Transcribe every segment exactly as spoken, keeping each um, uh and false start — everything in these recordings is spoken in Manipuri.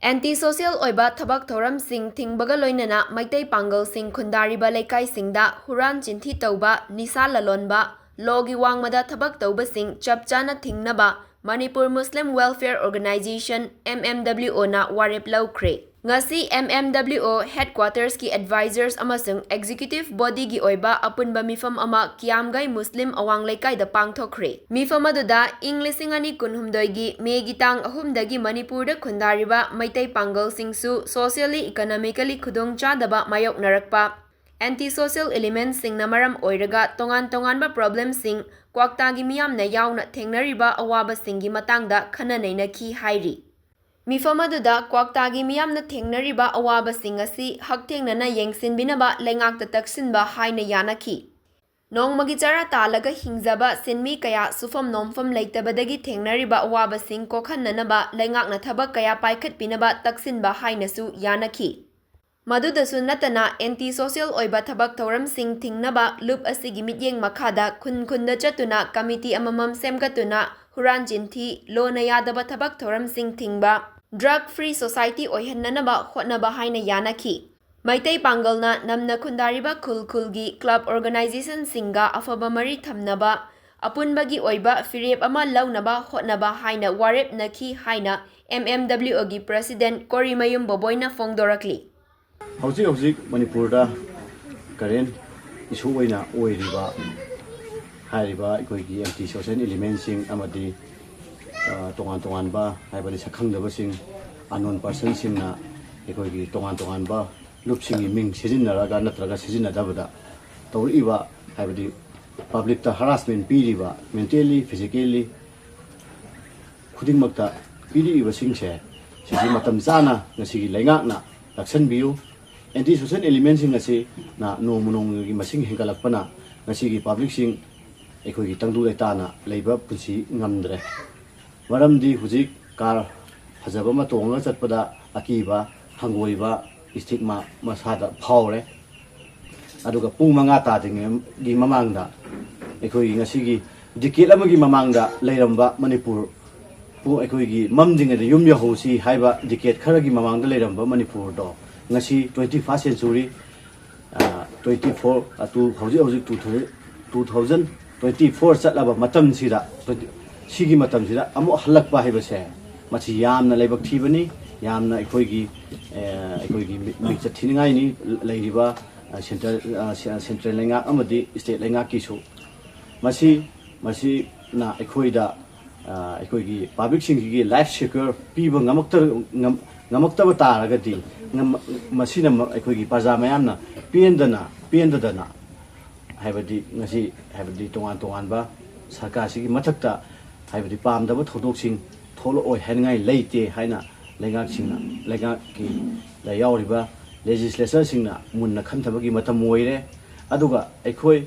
ꯑꯦꯟꯇꯤ ꯁꯣꯁꯤꯌꯦꯜ ꯑꯣꯏꯕ ꯊꯕꯛ ꯊꯧꯔꯝꯁꯤꯡ ꯊꯤꯡꯕꯒ ꯂꯣꯏꯅꯅ ꯃꯩꯇꯩ ꯄꯥꯡꯒꯜꯁꯤꯡ ꯈꯨꯟꯗꯥꯔꯤꯕ ꯂꯩꯀꯥꯏꯁꯤꯡꯗ ꯍꯨꯔꯥꯟ ꯆꯤꯟꯊꯤ ꯇꯧꯕ, ꯅꯤꯁꯥ ꯂꯂꯣꯟꯕ, ꯂꯣꯒꯤ ꯋꯥꯡꯃꯗ ꯊꯕꯛ ꯇꯧꯕꯁꯤꯡ ꯆꯞ ꯆꯥꯅ ꯊꯤꯡꯅꯕ Manipur Muslim welfare organisation, M M W ꯑꯣꯅ ꯋꯥꯔꯦꯞ ꯂꯧꯈ꯭ꯔꯦ꯫ ꯉꯁꯤ ꯑꯦꯝ ꯑꯦꯝ ꯗꯕ꯭ꯂꯤꯎ ꯑꯣ ꯍꯦꯗꯀ꯭ꯋꯥꯇꯔꯁꯀꯤ ꯑꯦꯗꯚꯥꯏꯖꯔꯁ ꯑꯃꯁꯨꯡ ꯑꯦꯛꯖꯤꯀ꯭ꯌꯨꯇꯤꯚ ꯕꯣꯗꯤꯒꯤ ꯑꯣꯏꯕ ꯑꯄꯨꯟꯕ ꯃꯤꯐꯝ ꯑꯃ ꯀꯤꯌꯥꯝꯒꯩ ꯃꯨꯁꯂꯤꯝ ꯑꯋꯥꯡ ꯂꯩꯀꯥꯏꯗ ꯄꯥꯡꯊꯣꯛꯈ꯭ꯔꯦ꯫ ꯃꯤꯐꯝ ꯑꯗꯨꯗ ꯏꯪ ꯂꯤꯁꯤꯡ ꯑꯅꯤ ꯀꯨꯟꯍꯨꯝꯗꯣꯏꯒꯤ ꯃꯦꯒꯤ ꯇꯥꯡ ꯑꯍꯨꯝꯗꯒꯤ ꯃꯅꯤꯄꯨꯔꯗ ꯈꯨꯟꯗꯥꯔꯤꯕ ꯃꯩꯇꯩ ꯄꯥꯡꯒꯜꯁꯤꯡꯁꯨ ꯁꯣꯁꯤꯌꯦꯜꯂꯤ ꯏꯀꯣꯅꯣꯃꯤꯀꯦꯜꯂꯤ ꯈꯨꯗꯣꯡꯆꯥꯗꯕ ꯃꯥꯌꯣꯛꯅꯔꯛꯄ, ꯑꯦꯟꯇꯤ ꯁꯣꯁꯤꯌꯦꯜ ꯏꯂꯤꯃꯦꯟꯠꯁꯤꯡꯅ ꯃꯔꯝ ꯑꯣꯏꯔꯒ ꯇꯣꯉꯥꯟ ꯇꯣꯉꯥꯟꯕ ꯄ꯭ꯔꯣꯕ꯭ꯂꯦꯝꯁꯤꯡ ꯀ꯭ꯋꯥꯛꯇꯥꯒꯤ ꯃꯤꯌꯥꯝꯅ ꯌꯥꯎꯅ ꯊꯦꯡꯅꯔꯤꯕ ꯑꯋꯥꯕꯁꯤꯡꯒꯤ ꯃꯇꯥꯡꯗ ꯈꯟꯅ ꯅꯩꯅꯈꯤ ꯍꯥꯏꯔꯤ꯫ ꯃꯤꯐꯝ ꯑꯗꯨꯗ ꯀ꯭ꯋꯥꯛꯇꯥꯒꯤ ꯃꯤꯌꯥꯝꯅ ꯊꯦꯡꯅꯔꯤꯕ ꯑꯋꯥꯕꯁꯤꯡ ꯑꯁꯤ ꯍꯛꯊꯦꯡꯅꯅ ꯌꯦꯡꯁꯤꯟꯕꯤꯅꯕ ꯂꯩꯉꯥꯛꯇ ꯇꯛꯁꯤꯟꯕ ꯍꯥꯏꯅ ꯌꯥꯅꯈꯤ꯫ ꯅꯣꯡꯃꯒꯤ ꯆꯔꯥ ꯇꯥꯜꯂꯒ ꯍꯤꯡꯖꯕ ꯁꯤꯟꯃꯤ ꯀꯌꯥ ꯁꯨꯐꯝ ꯅꯣꯝꯐꯝ ꯂꯩꯇꯕꯗꯒꯤ ꯊꯦꯡꯅꯔꯤꯕ ꯑꯋꯥꯕꯁꯤꯡ ꯀꯣꯛꯍꯟꯅꯅꯕ ꯂꯩꯉꯥꯛꯅ ꯊꯕꯛ ꯀꯌꯥ ꯄꯥꯏꯈꯠꯄꯤꯅꯕ ꯇꯛꯁꯤꯟꯕ ꯍꯥꯏꯅꯁꯨ ꯌꯥꯅꯈꯤ꯫ ꯃꯗꯨꯗꯁꯨ ꯅꯠꯇꯅ, ꯑꯦꯟꯇꯤ ꯁꯣꯁꯤꯌꯦꯜ ꯑꯣꯏꯕ ꯊꯕꯛ ꯊꯧꯔꯝꯁꯤꯡ ꯊꯤꯡꯅꯕ ꯂꯨꯞ ꯑꯁꯤꯒꯤ ꯃꯤꯠꯌꯦꯡ ꯃꯈꯥꯗ ꯈꯨꯟ ꯈꯨꯟꯗ ꯆꯠꯇꯨꯅ ꯀꯃꯤꯇꯤ ꯑꯃꯃꯝ ꯁꯦꯝꯒꯠꯇꯨꯅ ꯍꯨꯔꯥꯟ ꯆꯤꯟꯊꯤ, ꯂꯣꯅ ꯌꯥꯗꯕ ꯊꯕꯛ ꯊꯧꯔꯝꯁꯤꯡ ꯊꯤꯡꯕ, ꯗ꯭ꯔꯒ ꯐ꯭ꯔꯤ ꯁꯣꯁꯥꯏꯇꯤ ꯑꯣꯏꯍꯟꯅꯅꯕ ꯍꯣꯠꯅꯕ ꯍꯥꯏꯅ ꯌꯥꯅꯈꯤ꯫ ꯃꯩꯇꯩ ꯄꯥꯡꯒꯜꯅ ꯅꯝꯅ ꯈꯨꯟꯗꯥꯔꯤꯕ ꯈꯨꯜ ꯈꯨꯜꯒꯤ ꯀ꯭ꯂꯕ ꯑꯣꯔꯒꯅꯥꯏꯖꯦꯁꯟꯁꯤꯡꯒ ꯑꯐꯕ ꯃꯔꯤ ꯊꯝꯅꯕ, ꯑꯄꯨꯟꯕꯒꯤ ꯑꯣꯏꯕ ꯐꯤꯔꯦꯞ ꯑꯃ ꯂꯧꯅꯕ ꯍꯣꯠꯅꯕ ꯍꯥꯏꯅ ꯋꯥꯔꯦꯞꯅꯈꯤ ꯍꯥꯏꯅ ꯑꯦꯝ ꯑꯦꯝ ꯗꯕ꯭ꯂꯤꯎ ꯑꯣꯒꯤ ꯄ꯭ꯔꯁꯤꯗꯦꯟꯠ ꯀꯣꯔꯤꯃꯌꯨꯝ ꯕꯣꯕꯣꯏꯅ ꯐꯣꯡꯗꯣꯔꯛꯂꯤ꯫ ꯍꯧꯖꯤꯛ ꯍꯧꯖꯤꯛ ꯃꯅꯤꯄꯨꯔꯗ ꯀꯔꯦꯟ ꯏꯁꯨ ꯑꯣꯏꯅ ꯑꯣꯏꯔꯤꯕ ꯍꯥꯏꯔꯤꯕ ꯑꯩꯈꯣꯏꯒꯤ ꯑꯦꯟꯇꯤ ꯁꯣꯁꯤꯌꯦꯜ ꯏꯂꯤꯃꯦꯟꯁꯤꯡ ꯑꯃꯗꯤ, ꯑ, ꯇꯣꯉꯥꯟ ꯇꯣꯉꯥꯟꯕ, ꯍꯥꯏꯕꯗꯤ ꯁꯛꯈꯪꯗꯕꯁꯤꯡ, ꯑꯟꯅꯣꯟ ꯄꯔꯁꯟꯁꯤꯡꯅ ꯑꯩꯈꯣꯏꯒꯤ ꯇꯣꯉꯥꯟ ꯇꯣꯉꯥꯟꯕ ꯂꯨꯞꯁꯤꯡꯒꯤ ꯃꯤꯡ ꯁꯤꯖꯤꯟꯅꯔꯒ ꯅꯠꯇ꯭ꯔꯒ ꯁꯤꯖꯤꯟꯅꯗꯕꯗ ꯇꯧꯔꯛꯏꯕ, ꯍꯥꯏꯕꯗꯤ ꯄꯕ꯭ꯂꯤꯛꯇ ꯍꯔꯥꯁꯃꯦꯟ ꯄꯤꯔꯤꯕ, ꯃꯦꯟꯇꯦꯜꯂꯤ, ꯐꯤꯖꯤꯀꯦꯜꯂꯤ, ꯈꯨꯗꯤꯡꯃꯛꯇ ꯄꯤꯔꯛꯏꯕꯁꯤꯡꯁꯦ ꯁꯤꯁꯤ ꯃꯇꯝ ꯆꯥꯅ ꯉꯁꯤꯒꯤ ꯂꯩꯉꯥꯛꯅ ꯂꯥꯛꯁꯟꯕꯤꯌꯨ꯫ ꯑꯦꯟꯇꯤ ꯁꯣꯁꯤꯌꯦꯜ ꯏꯂꯤꯃꯦꯟꯁꯤꯡ ꯑꯁꯤꯅ ꯅꯣꯡꯃ ꯅꯣꯡꯃꯒꯤ ꯃꯁꯤꯡ ꯍꯦꯟꯒꯠꯂꯛꯄꯅ ꯉꯁꯤꯒꯤ ꯄꯕ꯭ꯂꯤꯛꯁꯤꯡ ꯑꯩꯈꯣꯏꯒꯤ ꯇꯪꯗꯨ ꯂꯩꯇꯥꯅ ꯂꯩꯕ ꯄꯨꯟꯁꯤ ꯉꯝꯗ꯭ꯔꯦ꯫ ꯃꯔꯝꯗꯤ ꯍꯧꯖꯤꯛ ꯀꯥꯔ ꯐꯖꯕ ꯑꯃ ꯇꯣꯡꯉꯒ ꯆꯠꯄꯗ ꯑꯀꯤꯕ, ꯍꯪꯒꯣꯏꯕ, ꯏꯁꯇꯤꯛꯃꯥ ꯃꯁꯥꯗ ꯐꯥꯎꯔꯦ꯫ ꯑꯗꯨꯒ ꯄꯨꯡ ꯃꯉꯥ ꯇꯥꯗ꯭ꯔꯤꯉꯩꯒꯤ ꯃꯃꯥꯡꯗ ꯑꯩꯈꯣꯏꯒꯤ ꯉꯁꯤꯒꯤ ꯗꯤꯀꯦꯠ ꯑꯃꯒꯤ ꯃꯃꯥꯡꯗ ꯂꯩꯔꯝꯕ ꯃꯅꯤꯄꯨꯔ ꯄꯨꯡ ꯑꯩꯈꯣꯏꯒꯤ ꯃꯝꯗ꯭ꯔꯤꯉꯩꯗ ꯌꯨꯝ ꯌꯧꯍꯧꯁꯤ ꯍꯥꯏꯕ ꯗꯤꯀꯦꯠ ꯈꯔꯒꯤ ꯃꯃꯥꯡꯗ ꯂꯩꯔꯝꯕ ꯃꯅꯤꯄꯨꯔꯗꯣ ꯉꯁꯤ twenty first century, twenty four, two ꯍꯧꯖꯤꯛ ꯍꯧꯖꯤꯛ two thousand two thousand twenty four ꯆꯠꯂꯕ ꯃꯇꯝꯁꯤꯗ, ꯁꯤꯒꯤ ꯃꯇꯝꯁꯤꯗ ꯑꯃꯨꯛ ꯍꯜꯂꯛꯄ ꯍꯥꯏꯕꯁꯦ, ꯃꯁꯤ ꯌꯥꯝꯅ ꯂꯥꯏꯕꯛ ꯊꯤꯕꯅꯤ꯫ ꯌꯥꯝꯅ ꯑꯩꯈꯣꯏꯒꯤ, ꯑ, ꯑꯩꯈꯣꯏꯒꯤ ꯃꯤ-, ꯃꯤꯡꯆꯠ ꯊꯤꯅꯤꯡꯉꯥꯏꯅꯤ꯫ ꯂꯩꯔꯤꯕ, ꯑ, ꯁꯦꯟꯇ꯭ꯔꯦꯜ, ꯑ, ꯁꯦ-, ꯁꯦꯟꯇ꯭ꯔꯦꯜ ꯂꯩꯉꯥꯛ ꯑꯃꯗꯤ ꯁ꯭ꯇꯦꯠ ꯂꯩꯉꯥꯛꯀꯤꯁꯨ꯫ ꯃꯁꯤ, ꯃꯁꯤꯅ ꯑꯩꯈꯣꯏꯗ, ꯑ, ꯑꯩꯈꯣꯏꯒꯤ ꯄꯥꯕ꯭ꯂꯤꯛꯁꯤꯡꯁꯤꯒꯤ ꯂꯥꯏꯐ ꯁꯦꯀ꯭ꯌꯣꯔ ꯄꯤꯕ ꯉꯝꯃꯛꯇ-, ꯉꯝ-, ꯉꯝꯃꯛꯇꯕ ꯇꯥꯔꯒꯗꯤ, ꯉꯝ-, ꯃꯁꯤꯅ ꯃ-, ꯑꯩꯈꯣꯏꯒꯤ ꯄ꯭ꯔꯖꯥ ꯃꯌꯥꯝꯅ ꯄꯦꯟꯗꯅ, ꯄꯦꯟꯗꯗꯅ, ꯍꯥꯏꯕꯗꯤ ꯉꯁꯤ, ꯍꯥꯏꯕꯗꯤ ꯇꯣꯉꯥꯟ ꯇꯣꯉꯥꯟꯕ ꯁꯔꯀꯥꯔꯁꯤꯒꯤ ꯃꯊꯛꯇ, ꯍꯥꯏꯕꯗꯤ ꯄꯥꯝꯗꯕ ꯊꯧꯗꯣꯛꯁꯤꯡ ꯊꯣꯛꯂꯛꯑꯣꯏ ꯍꯥꯏꯅꯤꯡꯉꯥꯏ ꯂꯩꯇꯦ ꯍꯥꯏꯅ ꯂꯩꯉꯥꯛꯁꯤꯡꯅ, ꯂꯩꯉꯥꯛꯀꯤꯗ ꯌꯥꯎꯔꯤꯕ ꯂꯦꯖꯤꯁꯂꯦꯆꯔꯁꯤꯡꯅ ꯃꯨꯟꯅ ꯈꯟꯊꯕꯒꯤ ꯃꯇꯝ ꯑꯣꯏꯔꯦ꯫ ꯑꯗꯨꯒ ꯑꯩꯈꯣꯏ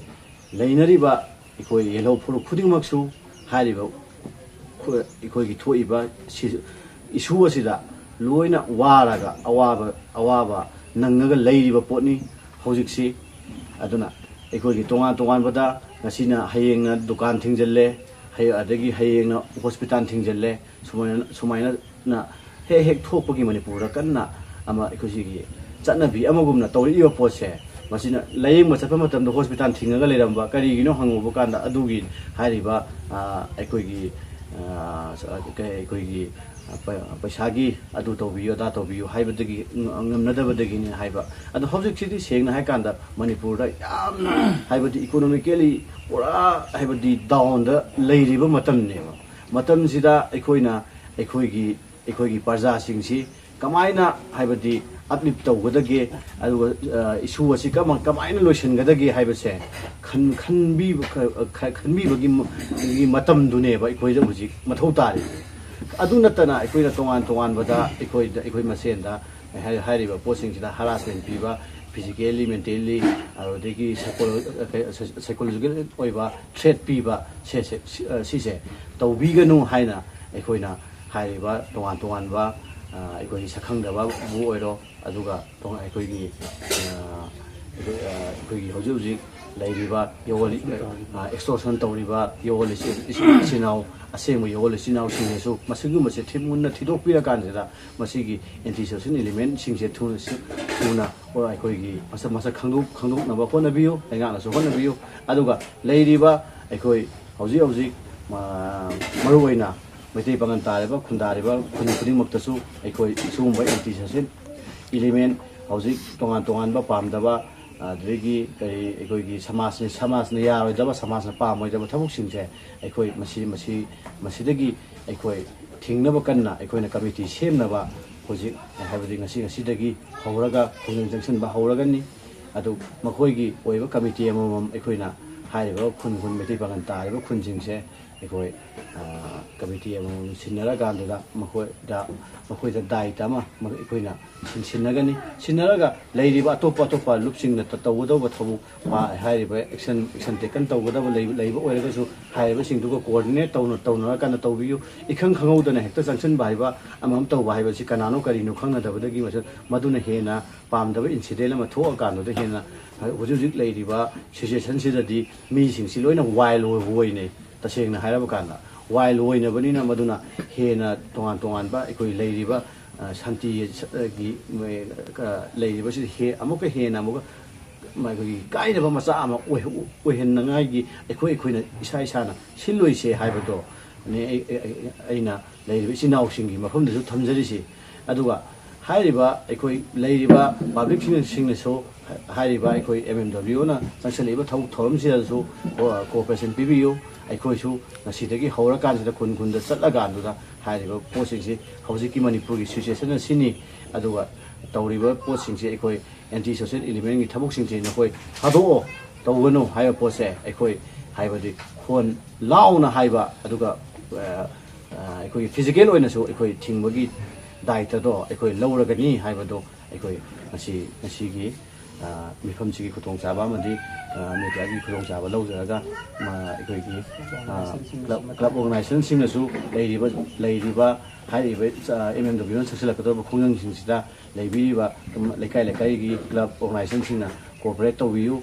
ꯂꯩꯅꯔꯤꯕ ꯑꯩꯈꯣꯏ ꯌꯦꯜꯍꯧ ꯐꯨꯔꯨꯞ ꯈꯨꯗꯤꯡꯃꯛꯁꯨ ꯍꯥꯏꯔꯤꯕ ꯈꯨ-, ꯑꯩꯈꯣꯏꯒꯤ ꯊꯣꯛꯏꯕ ꯁꯤ-, ꯏꯁꯨ ꯑꯁꯤꯗ ꯂꯣꯏꯅ ꯋꯥꯔꯒ ꯑꯋꯥꯕ, ꯑꯋꯥꯕ ꯅꯪꯉꯒ ꯂꯩꯔꯤꯕ ꯄꯣꯠꯅꯤ ꯍꯧꯖꯤꯛꯁꯤ꯫ ꯑꯗꯨꯅ ꯑꯩꯈꯣꯏꯒꯤ ꯇꯣꯉꯥꯟ ꯇꯣꯉꯥꯟꯕꯗ ꯉꯁꯤꯅ, ꯍꯌꯦꯡꯅ ꯗꯨꯀꯥꯟ ꯊꯤꯡꯖꯤꯜꯂꯦ, ꯍꯌꯦ-, ꯑꯗꯒꯤ ꯍꯌꯦꯡꯅ ꯍꯣꯁꯄꯤꯇꯥꯜ ꯊꯤꯡꯖꯤꯜꯂꯦ, ꯁꯨꯃꯥꯏꯅ, ꯁꯨꯃꯥꯏꯅ ꯍꯦꯛ ꯍꯦꯛ ꯊꯣꯛꯄꯒꯤ ꯃꯅꯤꯄꯨꯔꯗ ꯀꯟꯅ ꯑꯃ ꯑꯩꯈꯣꯏ ꯁꯤꯒꯤ ꯆꯠꯅꯕꯤ ꯑꯃꯒꯨꯝꯅ ꯇꯧꯔꯛꯏꯕ ꯄꯣꯠꯁꯦ, ꯃꯁꯤꯅ ꯂꯥꯏꯌꯦꯡꯕ ꯆꯠꯄ ꯃꯇꯝꯗ ꯍꯣꯁꯄꯤꯇꯥꯜ ꯊꯤꯡꯉꯒ ꯂꯩꯔꯝꯕ ꯀꯔꯤꯒꯤꯅꯣ ꯍꯪꯉꯨꯕ ꯀꯥꯟꯗ ꯑꯗꯨꯒꯤ ꯍꯥꯏꯔꯤꯕ, ꯑ, ꯑꯩꯈꯣꯏꯒꯤ, ꯑ, ꯀꯩ-, ꯑꯩꯈꯣꯏꯒꯤ, ꯑ, ꯄ-, ꯄꯩꯁꯥꯒꯤ ꯑꯗꯨ ꯇꯧꯕꯤꯌꯨ ꯑꯗꯥ ꯇꯧꯕꯤꯌꯨ ꯍꯥꯏꯕꯗꯒꯤ ꯉ-, ꯉꯝꯅꯗꯕꯗꯒꯤꯅꯤ ꯍꯥꯏꯕ꯫ ꯑꯗꯣ ꯍꯧꯖꯤꯛꯁꯤꯗꯤ ꯁꯦꯡꯅ ꯍꯥꯏꯀꯥꯟꯗ ꯃꯅꯤꯄꯨꯔꯗ ꯌꯥꯝꯅ, ꯍꯥꯏꯕꯗꯤ ꯏꯀꯣꯅꯣꯃꯤꯀꯦꯜꯂꯤ ꯄꯨꯔꯥ, ꯍꯥꯏꯕꯗꯤ ꯗꯥꯎꯟꯗ ꯂꯩꯔꯤꯕ ꯃꯇꯝꯅꯦꯕ꯫ ꯃꯇꯝꯁꯤꯗ ꯑꯩꯈꯣꯏꯅ ꯑꯩꯈꯣꯏꯒꯤ, ꯑꯩꯈꯣꯏꯒꯤ ꯄ꯭ꯔꯖꯥꯁꯤꯡꯁꯤ ꯀꯃꯥꯏꯅ, ꯍꯥꯏꯕꯗꯤ ꯑꯞꯂꯤꯐ ꯇꯧꯒꯗꯒꯦ, ꯑꯗꯨꯒ, ꯑ, ꯏꯁꯨ ꯑꯁꯤ ꯀꯃ-, ꯀꯃꯥꯏꯅ ꯂꯣꯏꯁꯤꯟꯒꯗꯒꯦ ꯍꯥꯏꯕꯁꯦ ꯈꯟ-, ꯈꯟꯕꯤꯕ-, ꯈ-, ꯈ-, ꯈꯟꯕꯤꯕꯒꯤ ꯃ-, ꯒꯤ ꯃꯇꯝꯗꯨꯅꯦꯕ ꯑꯩꯈꯣꯏꯗ ꯍꯧꯖꯤꯛ ꯃꯊꯧ ꯇꯥꯔꯤꯁꯦ꯫ ꯑꯗꯨ ꯅꯠꯇꯅ ꯑꯩꯈꯣꯏꯅ ꯇꯣꯉꯥꯟ ꯇꯣꯉꯥꯟꯕꯗ ꯑꯩꯈꯣꯏꯗ, ꯑꯩꯈꯣꯏ ꯃꯁꯦꯟꯗ ꯍꯥꯏ-, ꯍꯥꯏꯔꯤꯕ ꯄꯣꯠꯁꯤꯡꯁꯤꯗ ꯍꯔꯥꯁꯃꯦꯟ ꯄꯤꯕ, ꯐꯤꯖꯤꯀꯦꯜꯂꯤ, ꯃꯦꯟꯇꯦꯜꯂꯤ, ꯑꯗꯨꯗꯒꯤ ꯁꯥꯏꯀꯣꯂꯣ-, ꯀꯩ-, ꯁꯥꯏ-, ꯁꯥꯏꯀꯣꯂꯣꯖꯤꯀꯦꯜ ꯑꯣꯏꯕ ꯊ꯭ꯔꯦꯠ ꯄꯤꯕ ꯁꯦ-, ꯁꯦ-, ꯁꯤ-, ꯑ, ꯁꯤꯁꯦ ꯇꯧꯕꯤꯒꯅꯨ ꯍꯥꯏꯅ ꯑꯩꯈꯣꯏꯅ ꯍꯥꯏꯔꯤꯕ ꯇꯣꯉꯥꯟ ꯇꯣꯉꯥꯟꯕ, ꯑ, ꯑꯩꯈꯣꯏꯒꯤ ꯁꯛꯈꯪꯗꯕꯕꯨ ꯑꯣꯏꯔꯣ, ꯑꯗꯨꯒ ꯇꯣꯉꯥꯟ-, ꯑꯩꯈꯣꯏꯒꯤ, ꯑ, ꯑꯩꯈꯣꯏ-, ꯑ, ꯑꯩꯈꯣꯏꯒꯤ ꯍꯧꯖꯤꯛ ꯍꯧꯖꯤꯛ ꯂꯩꯔꯤꯕ ꯌꯣꯒ ꯑꯦꯛꯁꯇꯣꯔꯁꯟ ꯇꯧꯔꯤꯕ ꯌꯣꯒ ꯏꯆꯤꯟ ꯏꯅꯥꯎ, ꯑꯁꯦꯡꯕ ꯌꯣꯒ ꯏꯆꯤꯟ ꯏꯅꯥꯎꯁꯤꯡꯅꯁꯨ ꯃꯁꯤꯒꯨꯝꯕꯁꯦ ꯊꯤꯃꯨꯟꯅ ꯊꯤꯗꯣꯛꯄꯤꯔꯀꯥꯟꯁꯤꯗ ꯃꯁꯤꯒꯤ ꯑꯦꯟꯇꯤ ꯁꯣꯁꯦꯜ ꯏꯂꯤꯃꯦꯟꯁꯤꯡꯁꯦ ꯊꯨꯅ ꯊꯨꯅ ꯑꯩꯈꯣꯏꯒꯤ ꯃꯁꯛ ꯃꯁꯛ ꯈꯪꯗꯣꯛ ꯈꯪꯗꯣꯛꯅꯕ ꯍꯣꯠꯅꯕꯤꯌꯨ꯫ ꯂꯩꯉꯥꯛꯅꯁꯨ ꯍꯣꯠꯅꯕꯤꯌꯨ꯫ ꯑꯗꯨꯒ ꯂꯩꯔꯤꯕ ꯑꯩꯈꯣꯏ ꯍꯧꯖꯤꯛ ꯍꯧꯖꯤꯛ ꯃꯔꯨꯑꯣꯏꯅ ꯃꯩꯇꯩ ꯄꯥꯉꯜ ꯇꯥꯔꯤꯕ ꯈꯨꯟꯗꯥꯔꯤꯕ ꯈꯨꯟ ꯈꯨꯗꯤꯡꯃꯛꯇꯁꯨ ꯑꯩꯈꯣꯏ ꯁꯤꯒꯨꯝꯕ ꯑꯦꯟꯇꯤ ꯁꯣꯁꯦꯜ ꯏꯂꯤꯃꯦꯟ ꯍꯧꯖꯤꯛ ꯇꯣꯉꯥꯟ ꯇꯣꯉꯥꯟꯕ ꯄꯥꯝꯗꯕ, ꯑꯗꯨꯗꯒꯤ ꯀꯔꯤ ꯑꯩꯈꯣꯏꯒꯤ ꯁꯃꯥꯖꯅ ꯁꯃꯥꯖꯅ ꯌꯥꯔꯣꯏꯗꯕ, ꯁꯃꯥꯖꯅ ꯄꯥꯝꯃꯣꯏꯗꯕ ꯊꯕꯛꯁꯤꯡꯁꯦ ꯑꯩꯈꯣꯏ ꯃꯁꯤ ꯃꯁꯤ ꯃꯁꯤꯗꯒꯤ ꯑꯩꯈꯣꯏ ꯊꯤꯡꯅꯕ ꯀꯟꯅ ꯑꯩꯈꯣꯏꯅ ꯀꯃꯤꯇꯤ ꯁꯦꯝꯅꯕ ꯍꯧꯖꯤꯛ, ꯍꯥꯏꯕꯗꯤ ꯉꯁꯤ ꯉꯁꯤꯗꯒꯤ ꯍꯧꯔꯒ ꯈꯣꯡꯖꯪ ꯆꯪꯁꯤꯟꯕ ꯍꯧꯔꯒꯅꯤ꯫ ꯑꯗꯨ ꯃꯈꯣꯏꯒꯤ ꯑꯣꯏꯕ ꯀꯃꯤꯇꯤ ꯑꯃꯃꯝ ꯑꯩꯈꯣꯏꯅ ꯍꯥꯏꯔꯤꯕ ꯈꯨꯟ ꯈꯨꯟ ꯃꯩꯇꯩ ꯄꯥꯉꯜ ꯇꯥꯔꯤꯕ ꯈꯨꯟꯁꯤꯡꯁꯦ ꯑꯩꯈꯣꯏ ꯀꯃꯤꯇꯤ ꯑꯃꯃꯝ ꯁꯤꯟꯅꯔꯀꯥꯟꯗꯨꯗ ꯃꯈꯣꯏꯗ ꯃꯈꯣꯏꯗ ꯗꯥꯏꯇ ꯑꯃ ꯑꯩꯈꯣꯏꯅ ꯁꯤꯟ- ꯁꯤꯟꯅꯒꯅꯤ꯫ ꯁꯤꯟꯅꯔꯒ ꯂꯩꯔꯤꯕ ꯑꯇꯣꯞꯄ ꯑꯇꯣꯞꯄ ꯂꯨꯞꯁꯤꯡꯅ ꯇ- ꯇꯧꯒꯗꯧꯕ ꯊꯕꯛ, ꯃꯥ ꯍꯥꯏꯔꯤꯕ ꯑꯦꯛꯁꯟ ꯑꯦꯛꯁꯟ ꯇꯦꯀꯟ ꯇꯧꯒꯗꯕ ꯂꯩꯕ ꯂꯩꯕ ꯑꯣꯏꯔꯒꯁꯨ ꯍꯥꯏꯔꯤꯕꯁꯤꯡꯗꯨꯒ ꯀꯣꯑꯣꯔꯗꯤꯅꯦꯠ ꯇꯧꯅ ꯇꯧꯅꯔꯀꯥꯟꯗ ꯇꯧꯕꯤꯌꯨ꯫ ꯏꯈꯪ ꯈꯪꯍꯧꯗꯅ ꯍꯦꯛꯇ ꯆꯪꯁꯤꯟꯕ ꯍꯥꯏꯕ, ꯑꯃꯃꯝ ꯇꯧꯕ ꯍꯥꯏꯕꯁꯤ ꯀꯅꯥꯅꯣ ꯀꯔꯤꯅꯣ ꯈꯪꯅꯗꯕꯗꯒꯤ ꯃꯁꯤ ꯃꯗꯨꯅ ꯍꯦꯟꯅ ꯄꯥꯝꯗꯕ ꯏꯟꯁꯤꯗꯦꯟ ꯑꯃ ꯊꯣꯛꯑꯀꯥꯟꯗꯨꯗ ꯍꯦꯟꯅ ꯍꯧꯖꯤꯛ ꯍꯧꯖꯤꯛ ꯂꯩꯔꯤꯕ ꯁꯤꯆꯨꯋꯦꯁꯟꯁꯤꯗꯗꯤ ꯃꯤꯁꯤꯡꯁꯤ ꯂꯣꯏꯅ ꯋꯥꯏꯜ ꯑꯣꯏꯕ ꯑꯣꯏꯅꯩ꯫ ꯇꯁꯦꯡꯅ ꯍꯥꯏꯔꯕ ꯀꯥꯟꯗ ꯋꯥꯏꯜ ꯑꯣꯏꯅꯕꯅꯤꯅ ꯃꯗꯨꯅ ꯍꯦꯟꯅ ꯇꯣꯉꯥꯟ ꯇꯣꯉꯥꯟꯕ ꯑꯩꯈꯣꯏ ꯂꯩꯔꯤꯕ ꯁꯥꯟꯇꯤꯒꯤ ꯂꯩꯔꯤꯕꯁꯤꯗ ꯑꯃꯨꯛꯀ ꯍꯦꯟꯅ ꯑꯃꯨꯛꯀ ꯑꯩꯈꯣꯏꯒꯤ ꯀꯥꯏꯅꯕ ꯃꯆꯥ ꯑꯃ ꯑꯣꯏꯍꯟꯅꯉꯥꯏꯒꯤ ꯑꯩꯈꯣꯏ ꯑꯩꯈꯣꯏꯅ ꯏꯁꯥ ꯏꯁꯥꯅ ꯁꯤꯜꯂꯣꯏꯁꯦ ꯍꯥꯏꯕꯗꯣ ꯑꯩꯅ ꯂꯩꯔꯤꯕ ꯏꯆꯤꯟ ꯏꯅꯥꯎꯁꯤꯡꯒꯤ ꯃꯐꯝꯗꯁꯨ ꯊꯝꯖꯔꯤꯁꯤ꯫ ꯑꯗꯨꯒ ꯍꯥꯏꯔꯤꯕ ꯑꯩꯈꯣꯏ ꯂꯩꯔꯤꯕ ꯄꯕ꯭ꯂꯤꯛꯁꯤꯡꯅꯁꯨ ꯍꯥꯏꯔꯤꯕ ꯑꯩꯈꯣꯏ ꯑꯦꯝ ꯑꯦꯝ ꯗꯕ꯭ꯂꯤꯎꯅ ꯆꯪꯁꯤꯜꯂꯛꯏꯕ ꯊꯕꯛ ꯊꯧꯔꯝꯁꯤꯗꯁꯨ ꯀꯣꯑꯣꯄꯔꯦꯁꯟ ꯄꯤꯕꯤꯌꯨ꯫ ꯑꯩꯈꯣꯏꯁꯨ ꯉꯁꯤꯗꯒꯤ ꯍꯧꯔꯀꯥꯟꯁꯤꯗ ꯈꯨꯟ ꯈꯨꯟꯗ ꯆꯠꯂꯀꯥꯟꯗꯨꯗ ꯍꯥꯏꯔꯤꯕ ꯄꯣꯠꯁꯤꯡꯁꯤ ꯍꯧꯖꯤꯛꯀꯤ ꯃꯅꯤꯄꯨꯔꯒꯤ ꯁꯤꯆꯨꯋꯦꯁꯟ ꯑꯁꯤꯅꯤ꯫ ꯑꯗꯨꯒ ꯇꯧꯔꯤꯕ ꯄꯣꯠꯁꯤꯡꯁꯤ ꯑꯩꯈꯣꯏ ꯑꯦꯟꯇꯤ ꯁꯣꯁꯦꯜ ꯏꯂꯤꯃꯦꯟꯒꯤ ꯊꯕꯛꯁꯤꯡꯁꯤ ꯅꯈꯣꯏ ꯊꯥꯗꯣꯛꯑꯣ, ꯇꯧꯒꯅꯨ ꯍꯥꯏꯕ ꯄꯣꯠꯁꯦ ꯑꯩꯈꯣꯏ ꯍꯥꯏꯕꯗꯤ ꯈꯣꯟ ꯂꯥꯎꯅ ꯍꯥꯏꯕ, ꯑꯗꯨꯒ ꯑꯩꯈꯣꯏꯒꯤ ꯐꯤꯖꯤꯀꯦꯜ ꯑꯣꯏꯅꯁꯨ ꯑꯩꯈꯣꯏ ꯊꯤꯡꯕꯒꯤ ꯗꯥꯏꯇꯗꯣ ꯑꯩꯈꯣꯏ ꯂꯧꯔꯒꯅꯤ ꯍꯥꯏꯕꯗꯣ ꯑꯩꯈꯣꯏ ꯉꯁꯤ ꯉꯁꯤꯒꯤ ꯃꯤꯐꯝꯁꯤꯒꯤ ꯈꯨꯗꯣꯡꯆꯥꯕ ꯑꯃꯗꯤ ꯃꯦꯗꯤꯌꯥꯒꯤ ꯈꯨꯗꯣꯡꯆꯥꯕ ꯂꯧꯖꯔꯒ ꯑꯩꯈꯣꯏꯒꯤ ꯀ꯭ꯂꯕ ꯀ꯭ꯂꯕ ꯑꯣꯔꯒꯅꯥꯏꯖꯦꯁꯟꯁꯤꯡꯅꯁꯨ ꯂꯩꯔꯤꯕ ꯂꯩꯔꯤꯕ ꯍꯥꯏꯔꯤꯕ ꯑꯦꯝ ꯑꯦꯝ ꯗꯕ꯭ꯂꯤꯎꯅ ꯆꯪꯁꯤꯜꯂꯛꯀꯗꯧꯔꯤꯕ ꯈꯣꯡꯖꯪꯁꯤꯡꯁꯤꯗ ꯂꯩꯕꯤꯔꯤꯕ ꯂꯩꯀꯥꯏ ꯂꯩꯀꯥꯏꯒꯤ ꯀ꯭ꯂꯕ ꯑꯣꯔꯒꯅꯥꯏꯖꯦꯁꯟꯁꯤꯡꯅ ꯀꯣꯑꯣꯄꯔꯦꯠ ꯇꯧꯕꯤꯌꯨ꯫